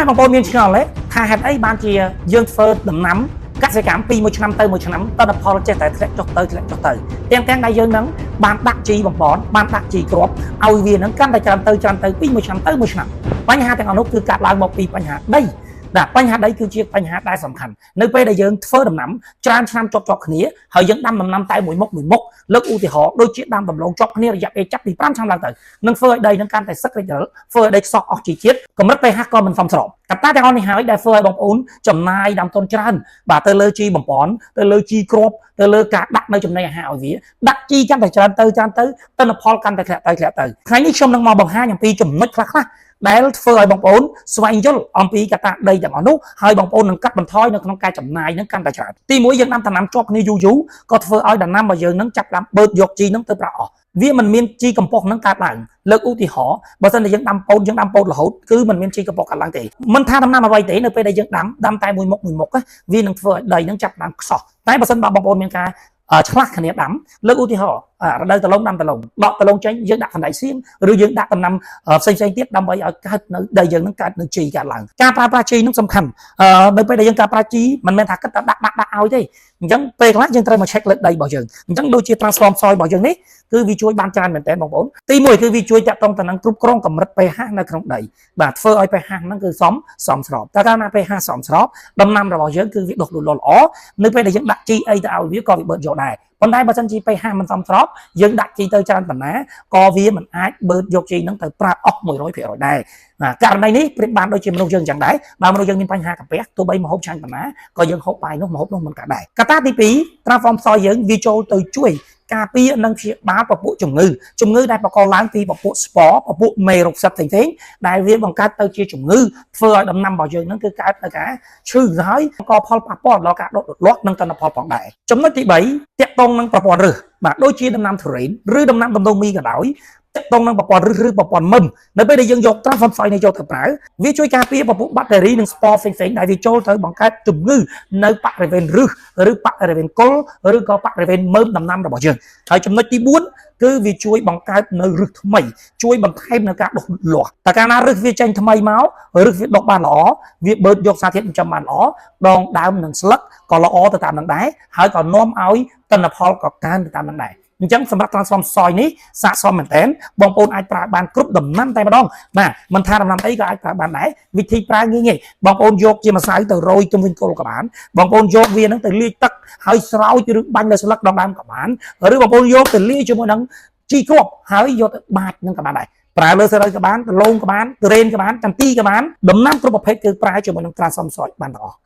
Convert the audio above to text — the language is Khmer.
ម៉ែបងប្អូនមានឆ្ងល់ទេថាហេតុអីបានជាយើងធ្វើដំណាំកសិកម្មពីមួយឆ្នាំទៅមួយឆ្នាំទិន្នផលចេះតែធ្លាក់ចុះទៅធ្លាក់ចុះទៅទាំងទាំងដែលយើងនឹងបានដាក់ជីបំប៉នបានដាក់ជីគ្រាប់ឲ្យវានឹងកាន់តែច្រើនទៅច្រើនទៅពីមួយឆ្នាំទៅមួយឆ្នាំបញ្ហាទាំងអស់នោះគឺកាត់ឡើងមកពីបញ្ហាដីបាទបញ្ហាដីគឺជាបញ្ហាដែលសំខាន់នៅពេលដែលយើងធ្វើដំណាំច្រើនឆ្នាំជាប់ជាប់គ្នាហើយយើងដាំដំណាំតែមួយមុខមួយមុខលើកឧទាហរណ៍ដូចជាដាំដំឡូងជាប់គ្នារយៈពេលចាប់ពី5ឆ្នាំឡើងទៅនឹងធ្វើឲ្យដីនឹងកាន់តែសឹករិចរិលធ្វើឲ្យដីខ្សោះអស់ជីជាតិកម្រិត pH ក៏មិនសមស្របកត្តាទាំងអស់នេះហើយដែលធ្វើឲ្យបងប្អូនចំណាយដើមទុនច្រើនបាទទៅលើជីបំប៉នទៅលើជីគ្រាប់ទៅលើការដាក់នៅចំណីអាហារឲ្យវាដាក់ជីកាន់តែច្រើនទៅច្រើនទៅទិន្នផលកាន់តែធ្លាក់ទៅធ្លាក់ទៅថ្ងៃនេះខ្ញុំនឹងមកបង្ហាញអំពីចំណុចខ្លះៗដែលធ្វើឲ្យបងប្អូនស្វែងយល់អំពីកត្តាដីទាំងអស់នោះហើយបងប្អូននឹងកាត់បន្ថយនៅក្នុងការចំណាយនឹងកាន់តែច្រើនទីមួយយើងដាំដំណាំជាប់គ្នាយូរយូរក៏ធ្វើឲ្យដំណាំរបស់យើងនឹងចាប់ផ្ដើមបឺតយកជីនឹងទៅប្រើអស់វាមិនមានជីកំប៉ុស្តនឹងកើតឡើងលើកឧទាហរណ៍បើសិនតែយើងដាំពោតយើងដាំពោតរហូតគឺមិនមានជីកំប៉ុស្តកើតឡើងទេមិនថាដំណាំអ្វីទេនៅពេលដែលយើងដាំដាំតែមួយមុខមួយមុខវានឹងធ្វើឲ្យដីនឹងចាប់ផ្ដើមខ្សោះតែបើសិនបើបងប្អូនមានការឆ្លាស់គ្នាដាំលើកឧទាហរណ៍រដូវដលងដាំដលងដកដលងចេញយើងដាក់សណ្តែកសៀងឬយើងដាក់ដំណាំផ្សេងផ្សេងទៀតដើម្បីឲ្យកើតនៅដីយើងនឹងកើតនៅជីកើតឡើងការប្រើប្រាស់ជីនឹងសំខាន់នៅពេលដែលយើងការប្រើជីមិនមែនថាគិតតែដាក់ដាក់ដាក់ឲ្យទេអញ្ចឹងពេលខ្លះយើងត្រូវមក check លើដីរបស់យើងអញ្ចឹងដូចជា transform soil របស់យើងនេះគឺវាជួយបានច្រើនមែនទែនបងប្អូនទីមួយគឺវាជួយតាក់ទងទៅនឹងគ្រប់គ្រងកម្រិត pH នៅក្នុងដីបាទធ្វើឲ្យ pH ហ្នឹងគឺសមសមស្របតែកាលណា pH សមស្របដំណាំរបស់យើងគឺវាដុះលូតលាស់ល្អនៅពេលដែលយើងដាក់ជីអីទៅឲ្យវាក៏វាបឺតយកដែរប៉ុន្តែបើសិនជា pH មិនសមស្របយើងដាក់ជីទៅច្រើនប៉ុណ្ណាក៏វាមិនអាចបឺតយកជីហ្នឹងទៅប្រើអស់100%ដែរបាទករណីនេះប្រៀបបានដូចជាមនុស្សយើងអញ្ចឹងដែរបើមនុស្សយើងមានបញ្ហាកាពះទោះបីម្ហូបឆ្ងាញ់ប៉ុណ្ណាក៏យើងហូបបាយនោះម្ហូបនោះមិនកើតដែរកត្តាទី2 transform soil យើងវាចូលទៅជួយការពារនិងព្យាបាលពពួកជំងឺជំងឺដែលបង្កឡើងពីពពួក spore ពពួកមេរោគផ្សិតផ្សេងៗដែលវាបង្កើតទៅជាជំងឺធ្វើឲ្យដំណាំរបស់យើងនឹងគឺកើតនៅការឈឺហើយបង្កផលប៉ះពាល់ដល់ការដុតលូតលាស់និងទិន្នផលផងដែរចំណុចទី3តាក់ទងនឹងប្រព័ន្ធឫសបាទដូចជាដំណាំទុរេនឬដំណាំដំឡូងមីក៏ដោយតាក់ទងនឹងប្រព័ន្ធឫសឬប្រព័ន្ធមឹមនៅពេលដែលយើងយក transform soil នេះយកទៅប្រើវាជួយការពារពពួកបាក់តេរីនិង spore ផ្សេងៗដែលវាចូលទៅបង្កើតជំងឺនៅបរិវេណឫសឬបរិវេណគល់ឬក៏បរិវេណមើមដំណាំរបស់យើងហើយចំណុចទី4គឺវាជួយបង្កើតនៅឫសថ្មីជួយបន្ថែមនៅការដុះលាស់តែកាលណាឫសវាចេញថ្មីមកឫសវាដុះបានល្អវាបឺតយកសារធាតុចិញ្ចឹមបានល្អដងដើមនិងស្លឹកក៏ល្អទៅតាមនឹងដែរហើយក៏នាំឲ្យទិន្នផលក៏កើនទៅតាមនឹងដែរអញ្ចឹងសម្រាប់ transform soil នេះស័ក្តិសមមែនទែនបងប្អូនអាចប្រើបានគ្រប់ដំណាំតែម្ដងបាទមិនថាដំណាំអីក៏អាចប្រើបានដែរវិធីប្រើងាយៗបងប្អូនយកជាម្សៅទៅរោយជុំវិញគល់ក៏បានបងប្អូនយកវានឹងទៅលាយទឹកហើយស្រោចឬបាញ់លើស្លឹកដងដើមក៏បានឬបងប្អូនយកទៅលាយជាមួយនឹងជីគ្រាប់ហើយយកទៅបាចនឹងក៏បានដែរប្រើលើស្រូវក៏បានដំឡូងក៏បានទុរេនក៏បានចន្ទីក៏បានដំណាំគ្រប់ប្រភេទគឺប្រើជាមួយនឹង transform soil បានទាំងអស់។